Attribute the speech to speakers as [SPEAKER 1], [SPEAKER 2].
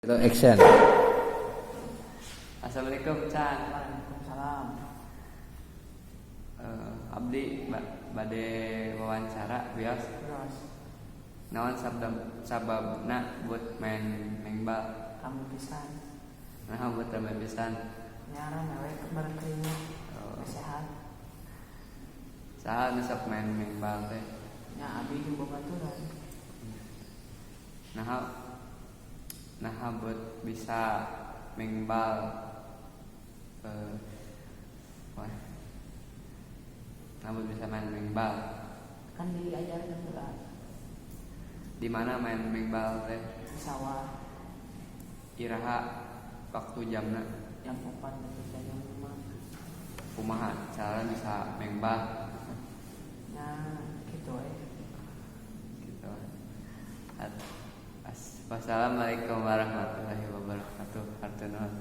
[SPEAKER 1] Itu action.
[SPEAKER 2] Assalamualaikum, Chan.
[SPEAKER 3] Waalaikumsalam.
[SPEAKER 2] Abdi bade wawancara, wios.
[SPEAKER 3] Terus.
[SPEAKER 2] Naon sababna buat main mengbal?
[SPEAKER 3] Rame pisan.
[SPEAKER 2] Nah, buat rame pisan.
[SPEAKER 3] Nya, rame we, berkeringat.
[SPEAKER 2] Oh.
[SPEAKER 3] Sehat.
[SPEAKER 2] Saha nu sok main mengbal teh?
[SPEAKER 3] Nya, abi jeung babaturan.
[SPEAKER 2] Nah, nah, buat bisa mengbal, wah, nah, buat bisa main mengbal.
[SPEAKER 3] Kan diajarkan heula.
[SPEAKER 2] Di mana main mengbal teh?
[SPEAKER 3] Di sawah.
[SPEAKER 2] Iraha waktu jamna?
[SPEAKER 3] Jam 4 nepi ka jam 5.
[SPEAKER 2] Kumaha cara bisa mengbal?
[SPEAKER 3] Nya, kitu we.
[SPEAKER 2] Gitu. Wassalamualaikum warahmatullahi wabarakatuh. Hatur nuhun.